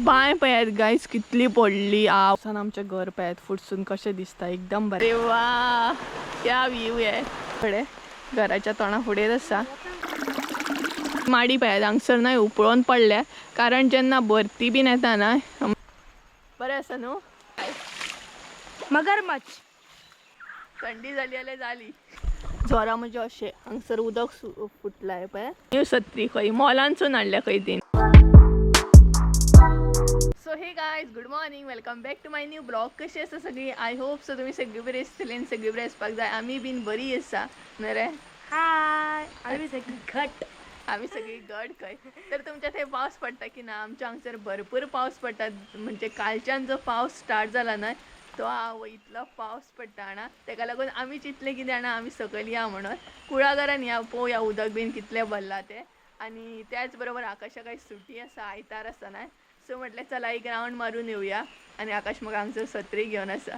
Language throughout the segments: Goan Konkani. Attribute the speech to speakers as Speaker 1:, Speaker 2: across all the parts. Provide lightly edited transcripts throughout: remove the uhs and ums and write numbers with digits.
Speaker 1: बांय पळयात गायज कितली पडली. पावसान आमचें घर पळयात फुटसून कशें दिसता, एकदम बरें. वा क्या व्यू आहे. फुडें घराच्या तोंडा फुडेंच आसा माडी पळयात हांगसर न्हय उपळोन पडल्या, कारण जेन्ना भरती बीन येता ना. बरें आसा न्हू?
Speaker 2: मगरमच्छ.
Speaker 1: थंडी जाली जाल्यार जाली. जोरा म्हणजे अशें हांगसर उदक फुटलां पळय. न्यू सत्री खंय मॉलानसून हाडल्या खंय तीन. So hey guys, good morning, welcome back to my new blog. कशी आसा सगळी? I hope so तुमी सगळी बरी आसतली आनी सगळी बरी आसपाक जाय. आमी बीन बरी आसा न्हय रे?
Speaker 2: हाय, आम्ही सगळी घट.
Speaker 1: आमी सगळी गड खंय. तर तुमच्या थंय पावस पडटा की ना? आमच्या हांगसर भरपूर पावस पडटा. म्हणजे कालच्यान जो पावस स्टार्ट जाला न्हय तो आवय इतलो पावस पडटा जाणा. तेका लागून आमी चिंतलें कितें जाणा, आमी सकयल या म्हणून कुळागरान या, पळोवया उदक बीन कितलें भरलां तें. आनी त्याच बरोबर आकाशाक आयज सुटी आसा, आयतार आसा न्हय. सो म्हटलें चला एक रावंड मारून येवया. आनी आकाश म्हाका हांगसर सत्री घेवन आसा.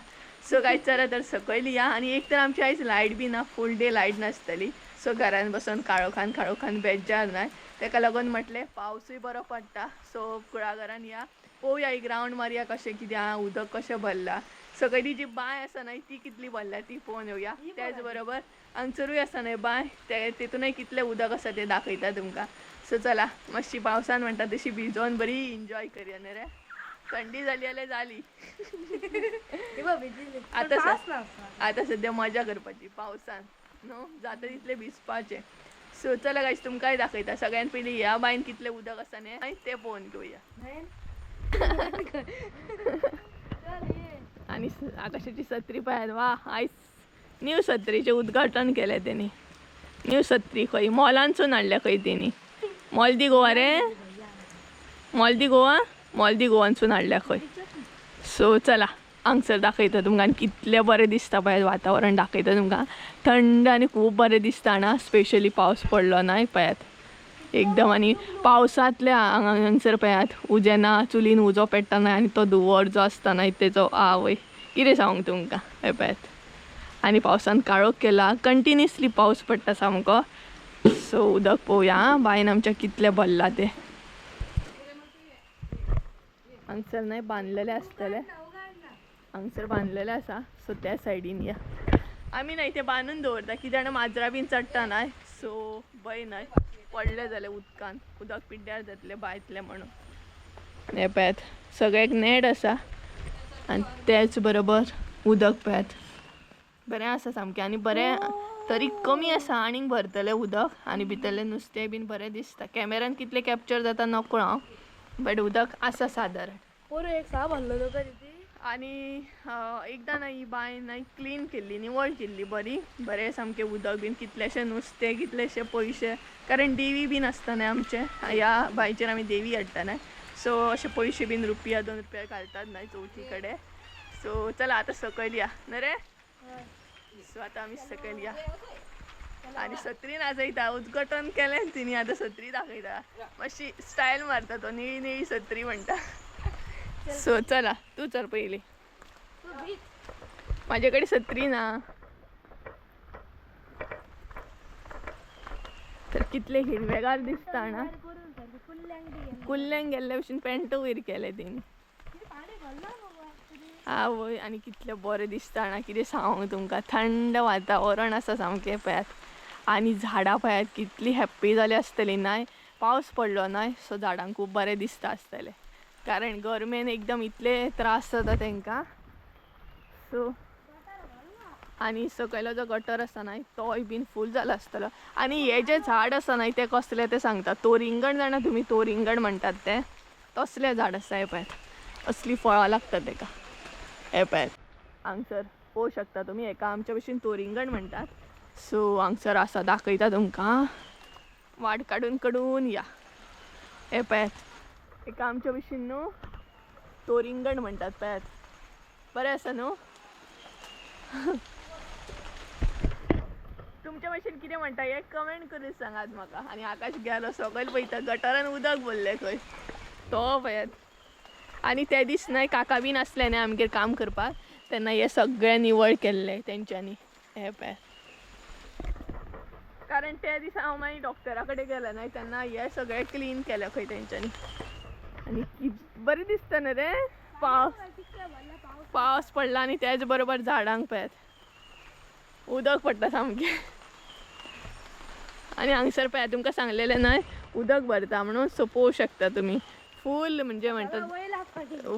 Speaker 1: सो गायज चला तर सकयल या. आनी एक तर आमची आयज लायट बी ना, फूल डे लायट नासतली. सो घरान बसून काळोखान काळोखान बेजार न्हय, तेका लागून म्हटलें पावसूय बरो पडटा, सो कुळागरान या, पळोवया एक रावंड मारया कशें कितें आहा, उदक कशें भरलां. सकयली जी बांय आसा न्हय ती कितली भरल्या ती पळोवन येवया. त्याच बरोबर हांगसरूय आसा न्हय बांय, ते तितूनय कितलें उदक आसा तें दाखयता तुमकां. सो चला मातशी पावसान म्हणटा तशी भिजोन बरी एन्जॉय करया न्हय रे? थंडी जाली जाल्यार जाली. आतां आतां सद्या मजा करपाची पावसान न्हू, जाता तितलें भिजपाचें. सो चला गायज तुमकांय दाखयता. सगळ्यान पयलीं ह्या बांयन कितलें उदक आसा न्हय तें पळोवन घेवया. आनी आकाशाची सत्री पळयात. वा आयज न्यू सत्रीचें उद्घाटन केलें तेणी. न्यू सत्री खंय मॉलानसून हाडल्या खंय तेणी. मॉल दी गोवा रे, मॉल दी गोवा, मॉल दी गोवानसून हाडल्या खंय. सो चला हांगसर दाखयता तुमकां. आनी कितलें बरें दिसता पळयात, वातावरण दाखयता तुमकां. थंड आनी खूब बरें दिसता ना, स्पेशली पावस पडलो ना पळयात एकदम. आनी पावसांतल्या हांगसर पळयात उजें ना, चुलीन उजो पेट्टा न्हय आनी तो धुंवर जो आसता न्हय तेजो आवय कितें सांगू तुमकां. हें पळयात. आनी पावसान काळोख केला, कंटिन्युअसली पावस पडटा सामको. सो उदक पळोवया आं, बांयन आमच्या कितलें भरलां तें. हांगसर न्हय बांदलेलें आसतलें, हांगसर बांदलेलें आसा. सो त्या सायडीन या. आमी न्हय तें बांदून दवरता कित्याक जाणा माजरां बीन चडटा न्हय, सो भंय न्हय पडलें जाल्यार उदकान, उदक पिड्ड्यार जातलें बांयतलें म्हणून. हें पळयात सगळ्याक नेट आसा आनी त्याच बरोबर उदक पळयात बरें आसा सामकें. आनी बरें तरी कमी आसा, आनीक भरतलें उदक. आनी भितरलें नुस्तें बीन बरें दिसता. कॅमेरान कितलें कॅप्चर जाता नकळो हांव, बट उदक आसा सादारण.
Speaker 2: पोरू एक सा भरलो तो.
Speaker 1: आनी एकदां न्हय ही बांय न्हय क्लीन केल्ली, निवळ केल्ली बरी, बरें सामकें उदक बीन, कितलेशे नुस्तें, कितलेशे पयशे. कारण देवी बीन आसता न्हय आमचे, ह्या बांयचेर आमी देवी हाडटा न्हय. सो अशे पयशे बीन रुपया 2 रुपया घालतात न्हय चवथी कडेन. सो चला आतां सकयल या न्हय रे? सो आतां आमी सकयल या. आनी सत्री नाचयता, उद्घाटन केलें तिणी, आतां सत्री दाखयता, मातशी स्टायल मारता तो, निळी निळी सत्री म्हणटा. सो चला तूं चल पयलीं, म्हाजे कडेन सत्री ना. तर कितले हिरवेगार दिसता ना, कुल्ल्यांक गेल्ले भशेन पेंट वयर केलें तेणी. आवय आनी कितलें बरें दिसता ना, कितें सांगू तुमकां. थंड वातावरण आसा सामकें पळयात. आनी झाडां पळयात कितली हॅप्पी जाली आसतली न्हय, पावस पडलो न्हय, सो झाडांक खूब बरें दिसता आसतलें. कारण गरमेन एकदम इतले त्रास जाता तांकां. सो आनी सकयलो जो गटर आसा न्हय तोय बीन फूल जाला आसतलो. आनी हे जें झाड आसा न्हय तें कसलें तें सांगता, तोरिंगण जाणा तुमी, तोरिंगण म्हणटात तें, तसलें झाड आसा. हें पळयात असलीं फळां लागतात तेका. हें पळयात हांगसर पळोवंक शकता तुमी, हेका आमच्या भशेन तोरिंगण म्हणटात. सो हांगसर आसा, दाखयता तुमकां. वाट काडून काडून या. हें पळयात एका आमच्या भशेन न्हू तोरिंगण म्हणटात. पळयात बरें आसा न्हू? तुमच्या भशेन कितें म्हणटा हें कमेंट करून सांगात म्हाका. आनी आकाश गेलो सकयल पळयता, गटारान उदक भरलें खंय तो पळयात. आनी ते दीस न्हय काका बीन आसले न्हय आमगेर काम करपाक, तेन्ना हें सगळें निवळ केल्लें तेंच्यांनी. हें पळयात, कारण ते दीस हांव मागीर डॉक्टरा कडेन गेलें न्हय तेन्ना हें सगळें क्लीन केलें खंय तेंच्यांनी. आनी बरें दिसता न्हू रे. पावस पावस पडला आनी त्याच बरोबर झाडांक पळयात उदक पडटा सामकें. आनी हांगसर पळयात तुमकां सांगलेलें न्हय उदक भरता म्हणून, सो पळोवंक शकता तुमी फूल म्हणजे म्हणटात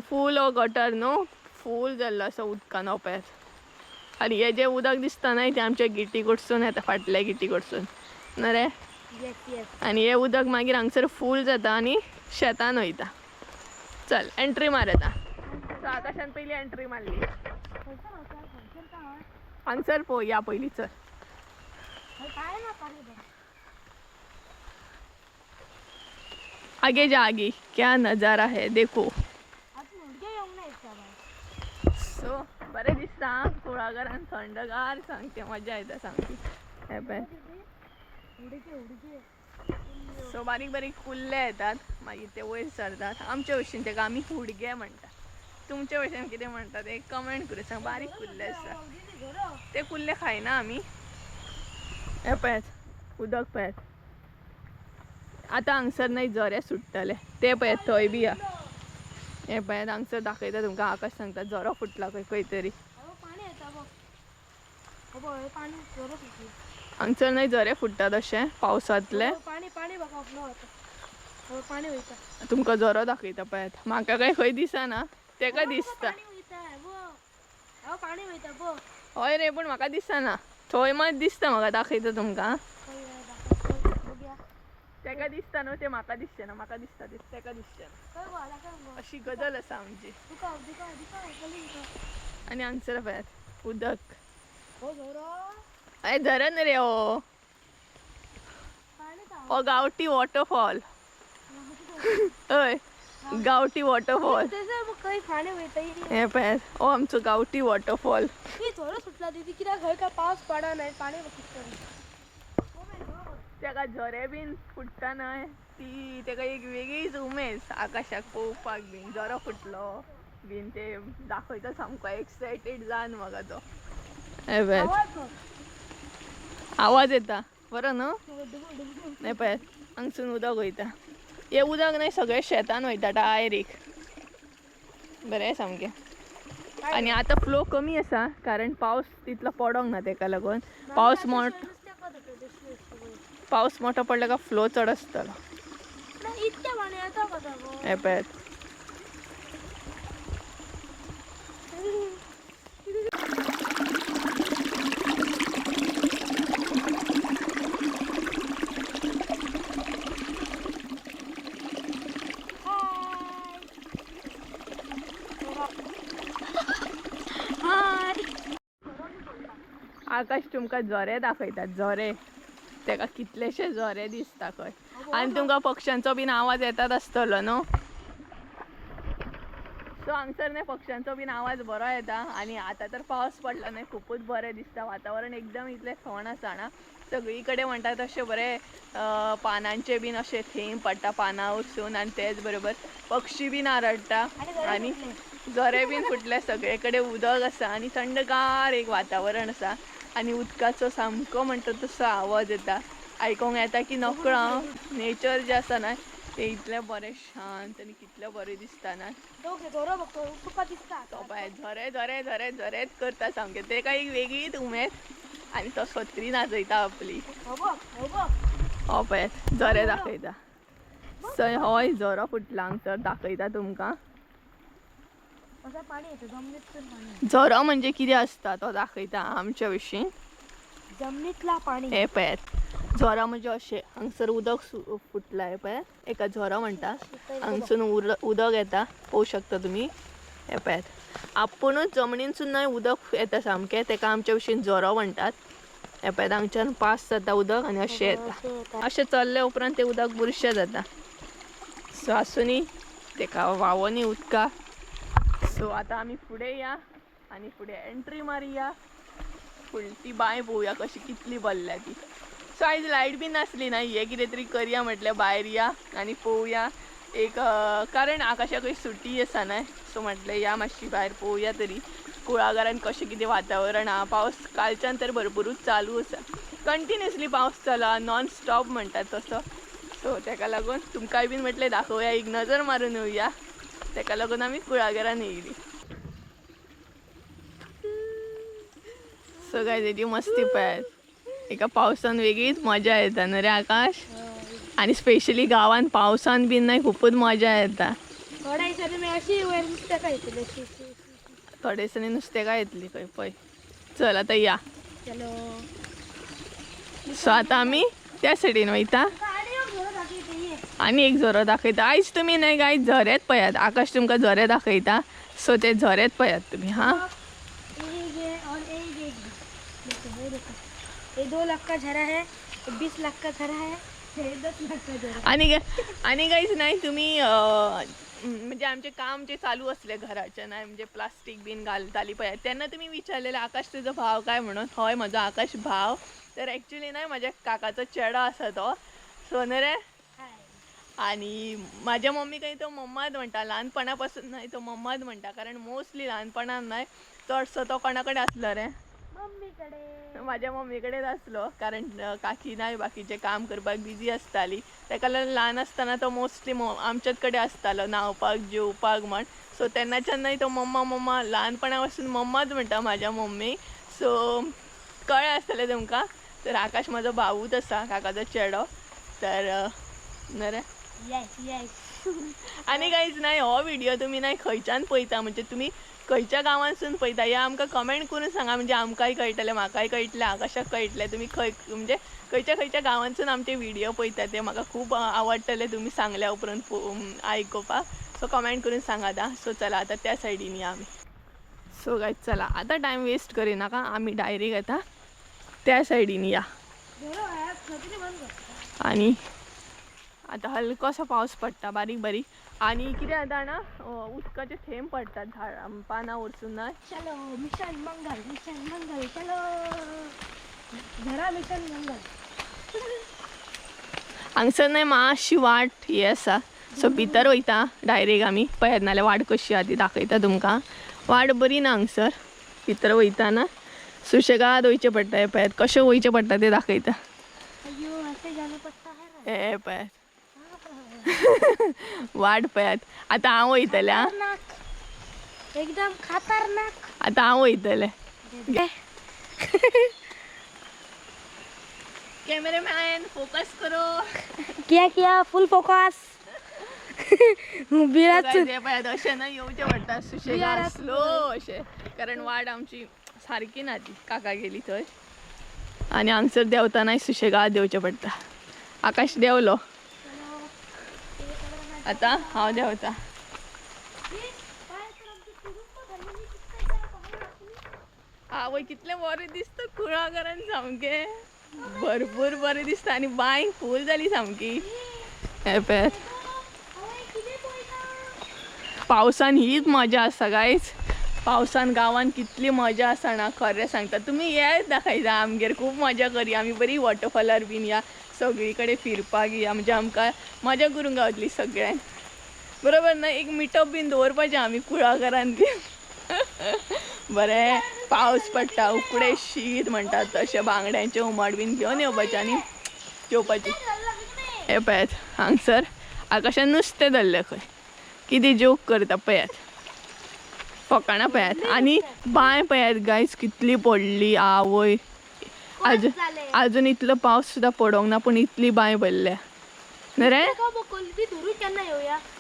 Speaker 1: फूल हो गटर न्हू फूल जाल्लो आसा उदकान हो पळयात. आनी हे जें उदक दिसता न्हय तें आमच्या गिटी कडसून येता, फाटल्या गिटी कडसून न्हय रे. आनी हे उदक मागीर हांगसर फूल जाता आनी शेतान वयता. चल एंट्री मार आतां. सो आकाशान पयली एंट्री मारली. हांगसर पळोवया पयलीं. चल आगे जा आगे, क्या नजारा है देखो. सो बरें दिसता कुळागरान थंडगार सामकें, मजा येता सामकी. हें पळय सो बारीक बारीक कुल्ले येतात मागीर ते वयर सरतात. आमचे भशेन तेका आमी हुडगे म्हणटात, तुमचे भशेन कितें म्हणटात एक कमेंट करून सांग. बारीक कुल्ले आसता ते, कुल्ले खायना आमी. हें पळयात उदक पळयात. आतां हांगसर न्हय झरे सुट्टले ते पळयात थंय बी आहा. हें पळयात हांगसर दाखयता तुमकां. आकाश सांगता झरो फुटला खंय खंय तरी. हांगसर न्हय झरे फुट्टात अशें पावसांतले. तुमकां झरो दाखयता पळयात. म्हाका काय खंय दिसना, तेका दिसता. हय रे, पूण म्हाका दिसना. थंय मात दिसता म्हाका, दाखयता तुमकां. तेका दिसता न्हू तें म्हाका दिसचें ना, म्हाका दिसता तें तेका दिसचें ना. अशी गजल आसा आमची. आनी हांगसर पळयात उदक. अरे धरण रे हो, हो गांवठी वॉटरफॉल. हय गांवठी वॉटरफॉल. हे पळयात हो आमचो गांवठी वॉटरफॉल.
Speaker 2: सुटला दिदी कित्याक खंय काय पावस पडना पाणी
Speaker 1: तेका झरे बीन फुट्टा न्हय ती तेका एक वेगळीच उमेद आकाशाक पळोवपाक बीन. झरो फुटलो बीन ते दाखयता सामको एक्सायटेड जावन म्हाका तो. हे पळयात आवाज येता बरो न्हू. हे पळयात हांगसून उदक वयता. हें उदक न्हय सगळें शेतान वयता डायरेक्ट. बरें सामकें. आनी आतां फ्लो कमी आसा कारण पावस तितलो पडोंक ना, तेका लागून पावस मोठो पावस मोठो पडलो काय फ्लो चड आसतलो. हें पळयात आकाश तुमकां झरे दाखयता. झरे तेका कितलेशे झरे दिसता खंय. आनी तुमकां पक्ष्यांचो बीन आवाज येतात आसतलो न्हू. सो हांगसर न्हय पक्ष्यांचो बीन आवाज बरो येता. आनी आतां तर पावस पडला न्हय, खुबूच बरें दिसता. वातावरण एकदम इतलें थंड आसा ना, सगळी कडेन म्हणटा तशें बरें पानांचे बीन अशें थेंब पडटा पानां वचून. आनी तेच बरोबर पक्षी बीन आरडटा आनी झरे बीन फुटले. सगळे कडेन उदक आसा आनी थंडगार एक वातावरण आसा. आनी उदकाचो सामको म्हणटा तसो आवाज येता, आयकोंक येता की नकळो. नेचर जें आसा न्हय तें इतलें बरें शांत आनी कितलें बरें दिसता न्हय. तो पळय झरे झरे झरे झरेच करता सामकें. तेका एक वेगळीच उमेद. आनी तो सत्री नाचयता आपली. हो पळय झरे दाखयता. सो होय झरो फुटला हांगसर दाखयता तुमकां. झरो म्हणजे कितें आसता तो दाखयता आमच्या विशीं.
Speaker 2: जमनीतला पाणी.
Speaker 1: हे पळयात झरो म्हणजे अशें हांगसर उदक फुटला. हे पळयात एका झरो म्हणटा, हांगसून उदक येता पळोवंक शकता तुमी. हे पळयात आपुणूच जमनीनसून न्हय उदक येता सामकें, तेका आमच्या भशेन झरो म्हणटात. हे पळयात हांगच्यान पास जाता उदक आनी अशें येता. अशें चल्ले उपरांत तें उदक बुरशें जाता. सो आसूनी तेका व्हांवोनी उदका. सो आतां आमी फुडें या आनी फुडें एंट्री मारुया. फुडली ती बांय पळोवया कशी कितली भरल्या ती. सो आयज लायट बी नासली ना, हें कितें तरी करया म्हटल्यार भायर या आनी पळोवया एक, कारण आकाशाकूय सुटी आसा न्हय. सो म्हटलें या मातशी भायर पळोवया तरी कुळागरान कशें कितें वातावरण आहा. पावस कालच्यान तर भरपुरूच चालू आसा, कंटिन्युअसली पावस चला नॉन स्टॉप म्हणटात तसो. सो तेका लागून तुमकांय बीन म्हटलें दाखोवया, एक नजर मारून येवया. तेका लागून आमी कुळागरान येयली. सो गायज तेजी मस्ती पळयात, एका पावसान वेगळीच मजा येता न्हू रे आकाश. आनी स्पेशली गांवान पावसान बीन न्हय खुपूच मजा येता.
Speaker 2: थोड्या दिसांनी मागीर अशी वयर नुस्तें येतली अशी.
Speaker 1: थोड्या दिसांनी नुस्तें येतली खंय पळय. चल आतां या.
Speaker 2: चलो.
Speaker 1: सो आतां आमी त्या सायडीन वयता आनी एक झरो दाखयता. आयज तुमी न्हय गायज झरेच पळयात, आकाश तुमकां झरे दाखयता. सो ते झरेच पळयात तुमी. हां,
Speaker 2: ये 2 लाख का झरा है, 20 लाख का झरा है, 10 लाख का झरा.
Speaker 1: आनी आनी गायज न्हय तुमी म्हणजे आमचें काम जें चालू आसलें घराचें न्हय, म्हणजे प्लास्टीक बीन घालताली पळय, तेन्ना तुमी विचारलेलें आकाश तुजो भाव काय म्हणून. हय म्हजो आकाश भाव. तर एक्चुली न्हय म्हाज्या काकाचो चेडो आसा तो. सो न्हय रे, आनी म्हाज्या मम्मीकय तो मम्माच म्हणटा ल्हानपणा पासून न्हय तो मम्माच म्हणटा, कारण मोस्टली ल्हानपणान न्हय चडसो तो कोणा कडेन आसलो रे,
Speaker 2: मम्मी कडेन,
Speaker 1: म्हाज्या मम्मी कडेन आसलो. कारण काकी न्हय बाकीचें काम करपाक बिजी आसताली, तेका लागून ल्हान आसतना तो मोस्टली आमच्याच कडेन आसतालो न्हांवपाक जेवपाक म्हण. सो तेन्नाच्यान न्हय तो मम्मा मम्मा ल्हानपणा पासून मम्माच म्हणटा म्हाज्या मम्मी. सो कळ्ळें आसतलें तुमकां. तर आकाश म्हजो भावूच आसा, काकाचो चेडो. तर न्हय रे.
Speaker 2: Yes yes.
Speaker 1: आनी गायज न्हय हो व्हिडियो तुमी न्हय खंयच्यान पळयता, म्हणजे तुमी खंयच्या गांवांसून पळयता हे आमकां कमेंट करून सांगा, म्हणजे आमकांय कळटलें, म्हाकाय कळटलें, आकाशाक कळटलें तुमी खंय म्हणजे खंयच्या खंयच्या गांवांसून आमचे व्हिडियो पळयता ते म्हाका खूब आवडटलें तुमी सांगल्या उपरांत आयकुपाक. सो कमेंट करून सांगात. आं, सो चला आतां त्या सायडीन या आमी. सो गायज चला आतां टायम वेस्ट करिनाका, आमी डायरेक्ट आतां त्या सायडीन या. आनी आतां हलकोसो पावस पडटा बारीक बारीक. आनी कितें जाता जाणा, उदकाचे थेंब पडटात झाडां पानां वरसून न्हय.
Speaker 2: चलो मिशन मंगल, मिशन मंगल, चलो झरा मिशन मंगल.
Speaker 1: हांगसर न्हय मातशी वाट ही आसा. सो भितर वयता डायरेक्ट आमी, पळयात नाल्यार वाट कशी आहा ती दाखयता तुमकां. वाट बरी ना हांगसर, भितर वयताना सुशेगाद वयचें पडटा. हें पळयात कशें वयचें पडटा तें दाखयता. हे पळयात वाट पळयात. आतां हांव वयतलें.
Speaker 2: एकदम खतरनाक.
Speaker 1: आतां हांव वयतलें. कॅमेरामॅन फोकस करो.
Speaker 2: किया किया फुल फोकस.
Speaker 1: पळयात अशें न्हय येवचें पडटा सुशेगाद स्लो अशें, कारण वाट आमची सारकी ना ती काका गेली थंय. आनी हांगसर देंवतनाय सुशेगाद देंवचें पडटा. आकाश देंवलो, आतां हांव देंवता. आवय कितलें बरें दिसता कुळागरान, सामकें भरपूर बरें दिसता. आनी बांय फूल जाली सामकी. हें पळयात पावसान हीच मजा आसा गायज. पावसान गांवान कितली मजा आसा ना, खरें सांगता. तुमी येत दाखयता आमगेर, खूब मजा करी आमी, बरी वॉटरफॉलार बीन या, सगळी कडेन फिरपाक या, म्हणजे आमकां मजा करूंक गावतली सगळ्यांक. बरोबर न्हय? एक मिटअप बीन दवरपाचें आमी कुळागरान बीन. बरें पावस पडटा, उकडें शीत म्हणटात तशें, बांगड्यांचें हुमण बीन घेवन येवपाचें आनी जेवपाचें. हें पळयात हांगसर आकाशान नुस्तें धरलें खंय, कितें जोक करता पळयात, फकाणां पळयात. आनी बांय पळयात गायज कितली पडली आवय. आजून इतलो पावस सुद्दां पडोंक ना, पूण इतली बांय भरल्या न्हय रे.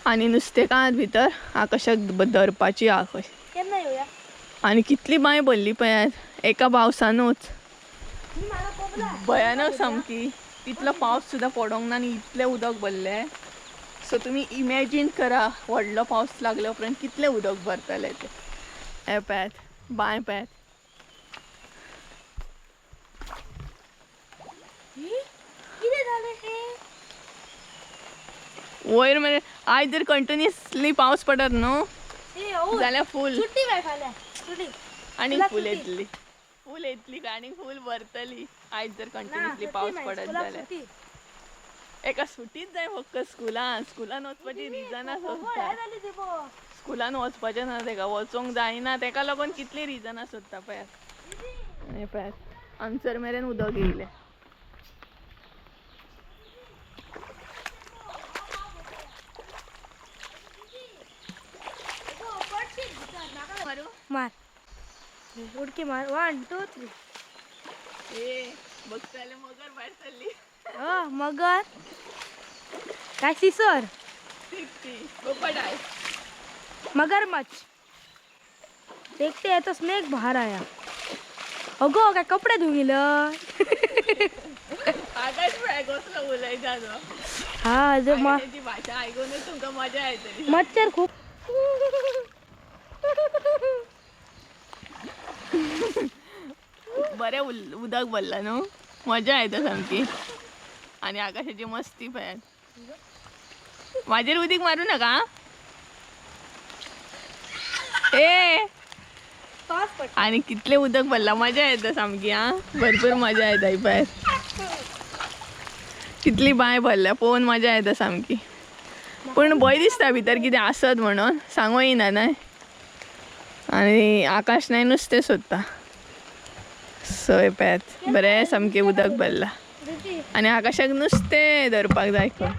Speaker 1: आनी नुस्तेकांत भितर आकाशाक धरपाची आहा खंय. आनी कितली बांय भरली पळयात एका पावसानूच, भयानक सामकी. इतलो पावस सुद्दां पडोंक ना आनी इतलें उदक भरलें. सो तुमी इमॅजीन करा व्हडलो पावस लागल्या उपरांत कितलें उदक भरतलें तें. हें पळयात बांय पळयात. वयर मरे आयज जर कंटिन्युअसली पावस पडत न्हू जाल्यार फूल आनी फूल येतली, फूल येतली आनी फूल भरतली आयज जर कंटिन्युअसली पावस पडत जाल्यार. एका सुटीच जाय फक्त स्कुलान, स्कुलान वचपाची रिजनां सोदता. स्कुलान वचपाचें ना तेका, वचोंक जायना तेका लागून कितलीं रिजनां सोदता पळयात. हें पळयात हांगसर मेरेन उदक येयलें.
Speaker 2: मार उडकी मार 1 2 3.
Speaker 1: ए बघताले मगर भायर सरली.
Speaker 2: मगर काय सिसर
Speaker 1: पोपट आहे.
Speaker 2: मगरमच्छ देखते हैं तो स्नेक बाहर आया. अगो काय कपडे धुवून गेलं.
Speaker 1: आकाश पळय कसलो उलयता तो.
Speaker 2: हा जे
Speaker 1: त्याची भाषा ऐकूनच तुमकां मजा येतली.
Speaker 2: मच्छर खूप.
Speaker 1: बरें उदक भरलां न्हू, मजा येता सामकी. आनी आकाशाची मस्ती पळयात. म्हाजेर उदीक मारू नाका. ए आनी कितलें उदक भरलां, मजा येता सामकी. आं भरपूर मजा येता ही पळयात कितली बांय भरल्या पळोवन मजा येता सामकी. पूण भंय दिसता भितर कितें आसत म्हणून सांगू येना न्हय. आनी आकाश न्हय नुस्तें सोदता. सो हे पळयात बरें सामकें उदक भरलां आनी आकाशाक नुस्तें धरपाक जाय खंय.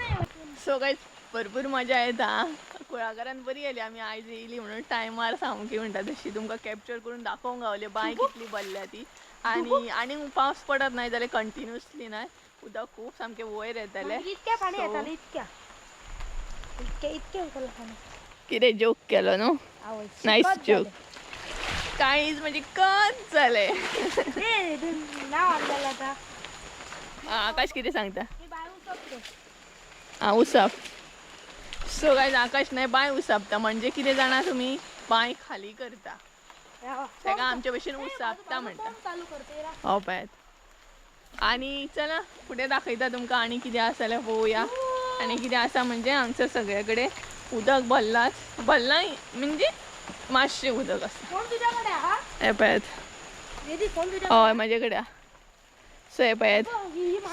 Speaker 1: सो गायज भरपूर मजा येता. कुळागरान बरी येयली आमी आयज येयली म्हणून टायमार सामकी म्हणटा तशी तुमकां कॅप्चर करून दाखोवंक गावली बांय कितली भरल्या ती. आनी आनीक पावस पडत न्हय जाल्यार कंटिन्युअसली न्हय उदक खूब सामकें वयर येतलें.
Speaker 2: इतक्या पाणी येतालें, इतक्या इतक्या इतक्या येतालें पाणी.
Speaker 1: कितें जोक केलो न्हू, नायस जोक. कांयच म्हणजे कच जालें. आकाश कितें सांगता? आं उसप. सो गायज आकाश न्हय बांय उसपता म्हणजे कितें जाणा तुमी, बांय खाली करता ताका आमचे भशेन उसपता म्हणटा. हो पळयात. आनी चला फुडें दाखयता तुमकां आनी कितें आसा जाल्यार पळोवया. आनी कितें आसा म्हणजे हांगसर सगळे कडेन उदक भरलांच, भरलां म्हणजे मातशें उदक आसा. हें पळयात. हय म्हाजे कडेन. सो हें पळयात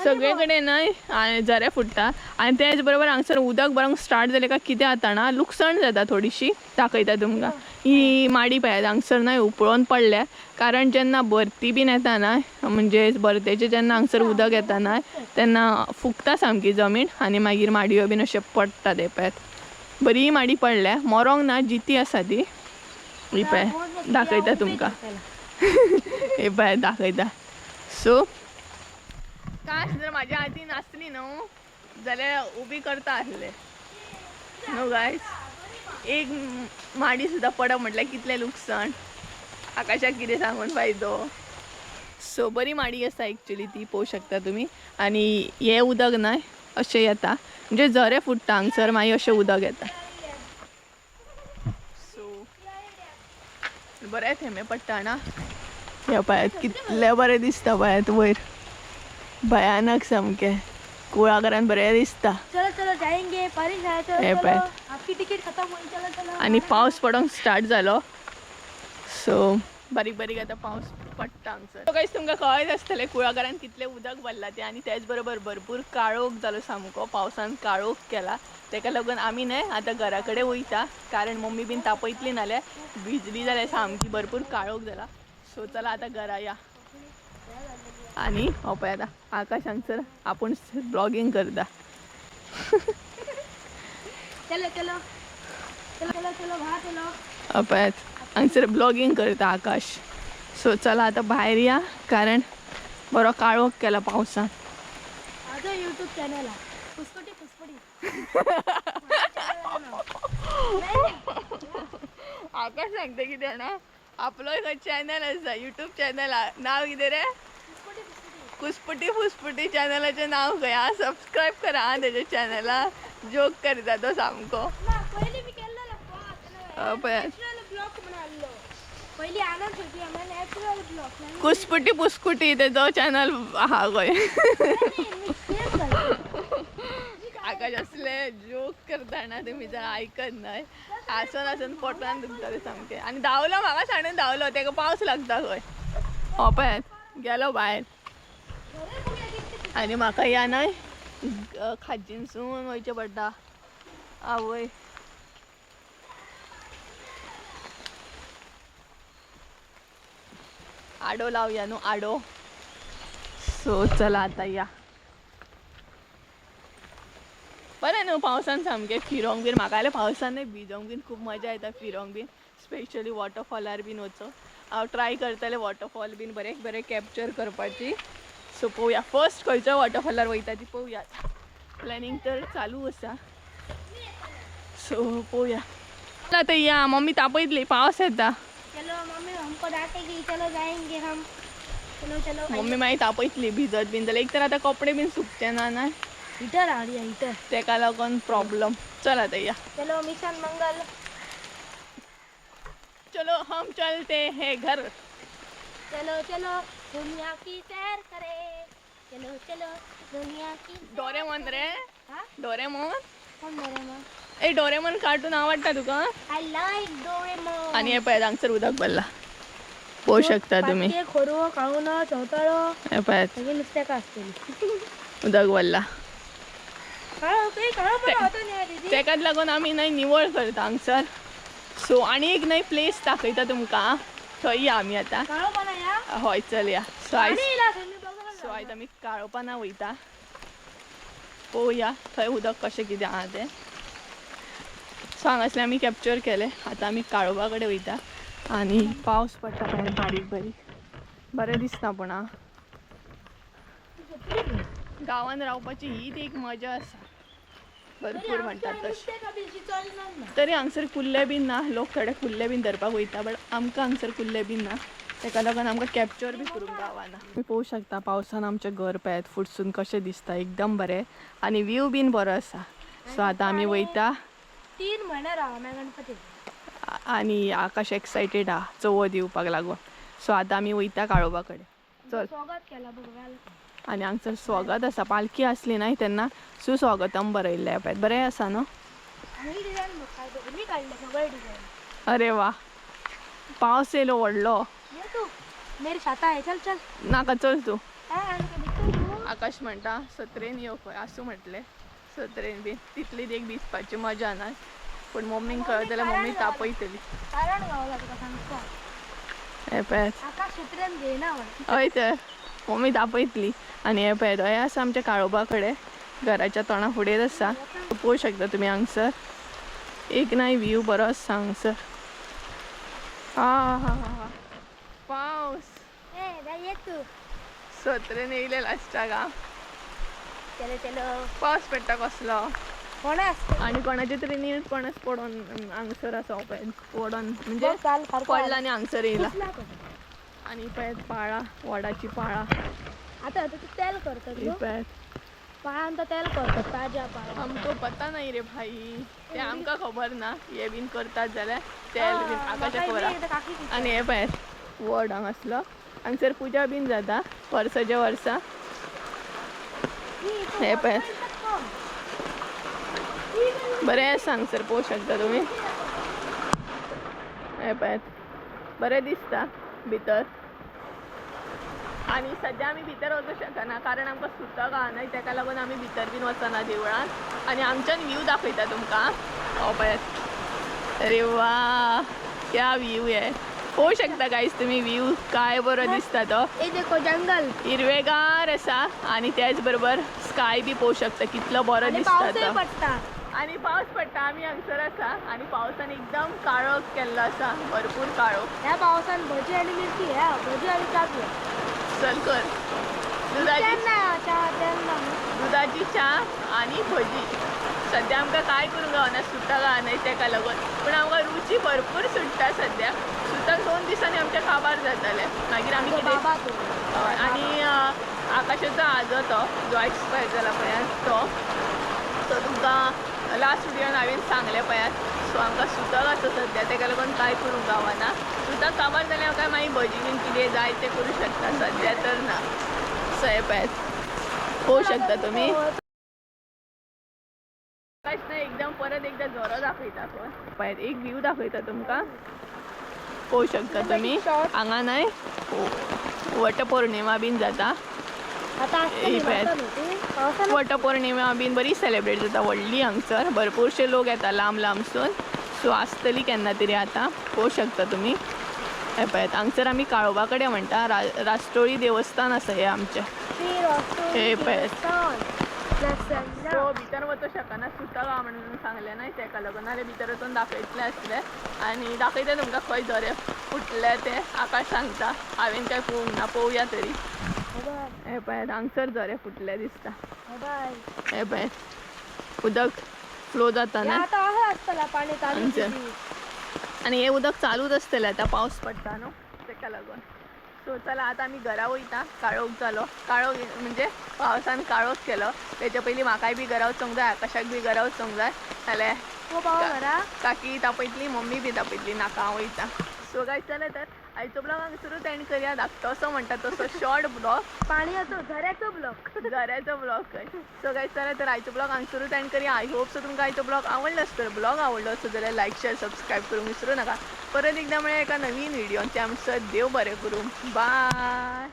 Speaker 1: सगळे कडेन न्हय आनी झरे फुट्टा. आनी तेच बरोबर हांगसर उदक भरोंक स्टार्ट जालें काय कितें जाता ना लुकसाण जाता थोडीशी. दाखयता तुमकां ही माडी पळयात हांगसर न्हय उपळोन पडल्या, कारण जेन्ना भरती बीन येता न्हय म्हणजे भरतेचें जेन्ना हांगसर उदक येता न्हय तेन्ना फुगता सामकी जमीन आनी मागीर माडयो बीन अशें पडटा. ते पळयात बरी माडी पडल्या, मरोंक ना, जिती आसा ती. ही पळय दाखयता तुमकां. हे पळय दाखयता. सो काश जर म्हाज्या हातीन आसली न्हू जाल्यार उबी करता आसले न्हू गायज. एक माडी सुद्दां पडप म्हटल्यार कितलें लुकसाण. आकाशाक कितें सांगून फायदो. सो बरी माडी आसा एक्चुली ती पळोवंक शकता तुमी. आनी हें उदक न्हय अशें येता म्हणजे झरे फुट्टा हांगसर मागीर अशें उदक येता. सो बरें थेंबे पडटा ना. ह्या पळयात कितलें बरें दिसता पळयात वयर, भयानक सामकें. कुळागरान बरें दिसता.
Speaker 2: चलो चलो जाएंगे बारिश आया चलो चलो आपकी टिकट खत्म हुई चलो चलो.
Speaker 1: आनी पावस पडोंक स्टार्ट जालो. सो बारीक बारीक आतां पावस पडटा हांगसर. गायज तुमकां कळत आसतलें कुळागरान कितलें उदक भरलां तें. आनी तेच बरोबर भरपूर काळोख जालो सामको, पावसान काळोख केला. तेका लागून आमी न्हय आतां घरा कडेन वयता, कारण मम्मी बीन तापयतली नाल्यार भिजली जाल्यार सामकी भरपूर काळोख जाला. सो चला आतां घरा या. आनी हो पळय आतां आकाश हांगसर आपूण ब्लॉगींग करता.
Speaker 2: चलो चलो चलो चलो भायर चलो.
Speaker 1: हो पळयात हांगसर ब्लॉगींग करता आकाश. सो चला आतां भायर या, कारण बरो काळोख केला पावसान.
Speaker 2: म्हाजो यूट्यूब चॅनल आहा फुसफुटी फुसफुटी.
Speaker 1: आकाश सांगता कितें जाणा, आपलो एक चॅनल आसा यूट्यूब चॅनल आहा, नांव कितें रे? कुसपुटी फुसफुटी चॅनलाचें नांव खंय आहा. सबस्क्रायब करा आं तेज्या चॅनला. जोक करता तो सामको. कुसपुटी पुसकुटी तेजो चॅनल आहा खंय. आकाश असले जोक करता ना तुमी जर आयकत न्हय, आसून आसून पोटान दुखतालें सामकें. आनी धांवलो म्हाका सांडून धांवलो, तेका पावस लागता खंय. हो पळयात गेलो भायर. आनी म्हाका ह्या न्हय खाजीनसून वयचें पडटा. आवय आडो लावया न्हू आडो. सो चला आतां या. बरें न्हू. न्हू पावसान सामकें फिरोंक बीन. म्हाका जाल्यार पावसान न्हय भिजोंक बीन खूब मजा येता फिरोंक बीन, स्पेशली वॉटरफॉलार बीन वचोंक. हांव ट्राय करतलें वॉटरफॉल बीन बरें बरें कॅप्चर करपाची. सो पळोवया फर्स्ट खंयच्या वॉटरफॉलार वयता ती पळोवया. प्लॅनिंग तर चालू आसा, सो पळोवया. आतां या मम्मी तापयतली, पावस येता.
Speaker 2: चलो मम्मी हमको डांटेगी, चलो जाएंगे हम, चलो चलो.
Speaker 1: मम्मी मागीर तापयतली भिजत बीन जाल्यार. एक तर आतां कपडे बीन सुकचे ना ना,
Speaker 2: हीटर आ रही है हीटर.
Speaker 1: तेका लागून प्रॉब्लम. चल आतां या.
Speaker 2: चलो मिशन मंगल.
Speaker 1: चलो हम चलते हैं घर.
Speaker 2: चलो चलो दुनिया की सैर करे, चलो चलो दुनिया की.
Speaker 1: डोरेमोन रे.
Speaker 2: हा?
Speaker 1: डोरेमोन.
Speaker 2: कोण डोरेमोन?
Speaker 1: ए डोरेमोन कार्टून आवडटा तुका?
Speaker 2: I like Doraemon.
Speaker 1: आनी हे पळयात हांगसर उदक भरला, पळोवंक शकता तुमी.
Speaker 2: पाटये, खोरवो, काळुनो, चवताळो.
Speaker 1: हे पळयात.
Speaker 2: सगळी नुस्त्याका असतली.
Speaker 1: उदक भरला.
Speaker 2: काळो काळो पण होतो न्ही दीदी.
Speaker 1: तेकाच लागून आमी न्हय निवळ करता हांगसर. सो आनी एक न्हय प्लेस दाखयता तुमकां, थंय या आमी आतां.
Speaker 2: काळो पण या.
Speaker 1: हय चल या. सो आयज
Speaker 2: आनी येयला थंय मी बघायला.
Speaker 1: सो आयज आमी काळोपाना वयता, पळोवया थंय उदक कशें कितें आहा तें. सो हांगासरलें आमी कॅप्चर केलें, आतां आमी काळोबा कडेन वयता. आनी पावस पडटा पळय बारीक बारीक, बरें दिसता. पूण आं गांवान रावपाची हीच एक मजा आसा, भरपूर म्हणटात तशें.
Speaker 2: नुस्त्याका बी चलना ना.
Speaker 1: तरी हांगसर कुल्ले बीन ना, लोक थोडे कुल्ले बीन धरपाक वयता, बट आमकां हांगसर कुल्ले बीन ना, तेका लागून आमकां कॅप्चर बी करूंक गावना. तुमी पळोवंक शकता पावसान आमचें घर पळयात फुडसून कशें दिसता, एकदम बरें आनी व्यू बीन बरो आसा. सो आतां आमी वयता.
Speaker 2: 3 म्हयने राव आमी गणपती.
Speaker 1: आनी आकाश एक्सायटेड आहा चवथ येवपाक लागून. सो आतां आमी वयता काळोबा कडेन, चल.
Speaker 2: स्वागत केला बघ welcome.
Speaker 1: आनी हांगसर स्वागत आसा, पालखी आसली न्हय तेन्ना सुस्वागतम बरयल्लें पळयात, बरें आसा न्हू.
Speaker 2: आनी डिझायन बघ काय बघ, मी काढले सगळे डिझायन.
Speaker 1: अरे वा, पावस येयलो व्हडलो.
Speaker 2: ये तू मेरी छाता आहे, चल चल.
Speaker 1: नाका चल तूं.
Speaker 2: तू
Speaker 1: आकाश म्हणटा सत्रेन यो खंय, आसूं म्हटलें सत्रेन बीन तितली एक भिजपाची मजा ना, पूण मम्मीक कळत जाल्यार मम्मी तापयतली.
Speaker 2: कारण गावला तुका सांगता.
Speaker 1: हे पळयात.
Speaker 2: आकाश सत्रेन घेयना व्हय.
Speaker 1: हय तर मम्मी तापयतली. आनी हे पळयात हें आसा आमच्या काळोबा कडेन, घराच्या तोंडा फुडेंच आसा, पळोवंक शकता तुमी हांगसर. एक नाय व्यू बरो आसा हांगसर. हा हा हा पावस.
Speaker 2: ए ये तू
Speaker 1: सत्रेन येयले लास्टाक. आं
Speaker 2: चलो चलो.
Speaker 1: पावस पडटा कसलो.
Speaker 2: कोण आसता.
Speaker 1: आनी कोणाचे तरी नीळ पणस पडोन हांगसर आसा पळय, पडोन म्हणजे पडला आनी हांगसर येयला. आनी पळयात पाळां, वडाची पाळां.
Speaker 2: आता आता तू तेल करतात
Speaker 1: ही पळयात.
Speaker 2: पाळान तर तेल करतात ताज्या पाळां.
Speaker 1: आमकां पता नाही रे भाई, ते आमकां खबर ना हे बीन करतात जाल्यार तेल बीन आकाशाक खबर. आनी हे पळयात वड हांगासलो, हांगसर पुजा बीन जाता वर्साच्या वर्सा. हे पळयात बरें आसा हांगसर, पळोवंक शकता तुमी. हे पळयात बरें दिसता भितर. आनी सद्या आमी भितर वचूंक शकना कारण आमकां सुतक आहा न्हय, तेका लागून आमी भितर बीन वचना देवळान. आनी आमच्यान व्यू दाखयता तुमकां. हो पळयात, अरे वा क्या व्यू आहे, पळोवंक शकता गायज तुमी व्यू काय बरो दिसता तो.
Speaker 2: हे देखो जंगल
Speaker 1: हिरवेगार आसा आनी त्याच बरोबर स्काय बी पळोवंक शकता कितलो बरो दिसता तो.
Speaker 2: पडटा
Speaker 1: आनी पावस पडटा, आमी हांगसर आसा आनी पावसान एकदम काळोख केल्लो आसा, भरपूर काळोख.
Speaker 2: ह्या पावसान भजी आनी मिरची, ह्या भजी आनी च्या पिया.
Speaker 1: चल कर दुधाची दुधाची च्या आनी भजी. सद्या आमकां कांय करूंक गावना, सुतक आहा न्हय तेका लागून, पूण आमकां रुची भरपूर सुट्टा सद्या. सुतक 2 दिसांनी आमचें काबार जातालें, मागीर आमी कितें. आनी आकाशाचो आजो तो जो एक्सपायर जाला पळयात तो, सो तुमकां लास्ट व्हिडियोन हांवें सांगलें पळयात. सो आमकां सुतक आसा सद्या, तेका लागून कांय करूंक गावना. सुतक काबार जाल्यार काय मागीर भजी बीन कितें जाय तें करूं शकता, सद्या तर ना. सो हे पळयात पळोवंक शकता तुमी. आकाश न्हय एकदम परत एकदा झरो दाखयता पळय, पळयात एक व्यू दाखयता तुमकां, पळोवंक शकता तुमी. हांगा न्हय वटपौर्णिमा बीन जाता, वटपौर्णिमा बीन बरी सेलिब्रेट जाता व्हडली हांगसर, भरपूरशे लोक येता लांब लांबसून. सो आसतली केन्ना तरी आतां, पळोवंक शकता तुमी. हे पळयात हांगसर आमी काळोबा कडेन म्हणटा, राष्ट्रोळी देवस्थान आसा हें आमचें. हे पळयात सो भितर वचूं शकना, सुतक आहा म्हणून सांगलें ना तेका लागून, नाल्यार भितर वचून दाखयतलें आसलें. आनी दाखयता तुमकां खंय झरे फुटले ते आकाश सांगता. हांवें काय पळोवंक ना, पळोवया तरी. हे पळयात हांगसर झरे फुटले दिसता. हे पळयात उदक फ्लो जाता ना
Speaker 2: आता अशें आसतलें पाणी चालू.
Speaker 1: आमचें. आनी हे उदक चालूच आसतलें आतां, पावस पडटा न्हू तेका लागून. सो चला आतां आमी घरा वयता. काळोख जालो, काळोख म्हणजे पावसान काळोख केलो. तेच्या पयलीं म्हाकाय बी घरा वचोंक जाय, आकाशाक बी घरा वचोंक जाय. जाल्यार
Speaker 2: हो पाव घरा.
Speaker 1: काकी तापयतली, मम्मी बी तापयतली, नाका हांव वयता. सो गायज चला तर आयचो ब्लॉग हांगासरूच एंड करया. धाकटो असो म्हणटा तसो शॉर्ट ब्लॉग.
Speaker 2: पाणयाचो झऱ्याचो ब्लॉग.
Speaker 1: झऱ्याचो ब्लॉग खंय. सो गायज चला तर आयचो ब्लॉग हांगासरूच एंड करया. I hope so तुमकां आयचो ब्लॉग आवडलो आसतलो. ब्लॉग आवडलो आसत जाल्यार लायक, शेअर, सबस्क्रायब करूंक विसरूं नाका. परत एकदां म्हळ्यार एका नवीन व्हिडियोन. त्या म्हणसर देव बरें करूं. बाय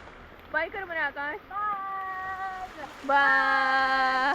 Speaker 1: बाय कर मरे आकाश. बाय.